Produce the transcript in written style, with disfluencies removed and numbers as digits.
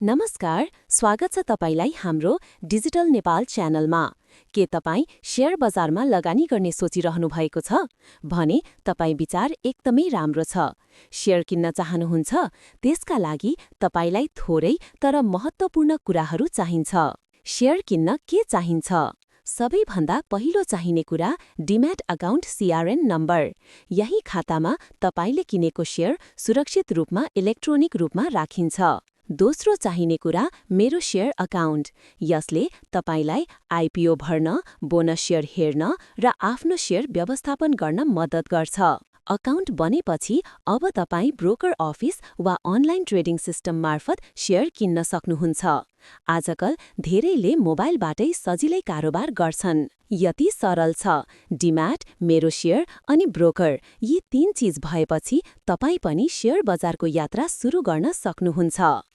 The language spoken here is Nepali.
नमस्कार, स्वागत छ तपाईलाई हाम्रो डिजिटल नेपाल च्यानलमा। के तपाईँ शेयर बजारमा लगानी गर्ने सोचिरहनु भएको छ भने तपाईँ विचार एकदमै राम्रो छ। शेयर किन्न चाहनुहुन्छ, त्यसका लागि तपाईलाई थोरै तर महत्त्वपूर्ण कुराहरू चाहिन्छ। शेयर किन्न के चाहिन्छ? सबैभन्दा पहिलो चाहिने कुरा डिम्याट अकाउन्ट सीआरएन नम्बर। यही खातामा तपाईले किनेको शेयर सुरक्षित रूपमा इलेक्ट्रोनिक रूपमा राखिन्छ। दोस्रो चाहिने कुरा मेरो शेयर अकाउन्ट। यसले तपाईलाई आइपीओ भर्न, बोनस शेयर हेर्न र आफ्नो शेयर व्यवस्थापन गर्न मद्दत गर्छ। अकाउन्ट बनेपछि अब तपाईँ ब्रोकर अफिस वा अनलाइन ट्रेडिङ सिस्टम मार्फत शेयर किन्न सक्नुहुन्छ। आजकल धेरैले मोबाइलबाटै सजिलै कारोबार गर्छन्। यति सरल छ। डिम्याट, मेरो शेयर अनि ब्रोकर, यी तीन चीज भएपछि तपाईँ पनि शेयर बजारको यात्रा सुरु गर्न सक्नुहुन्छ।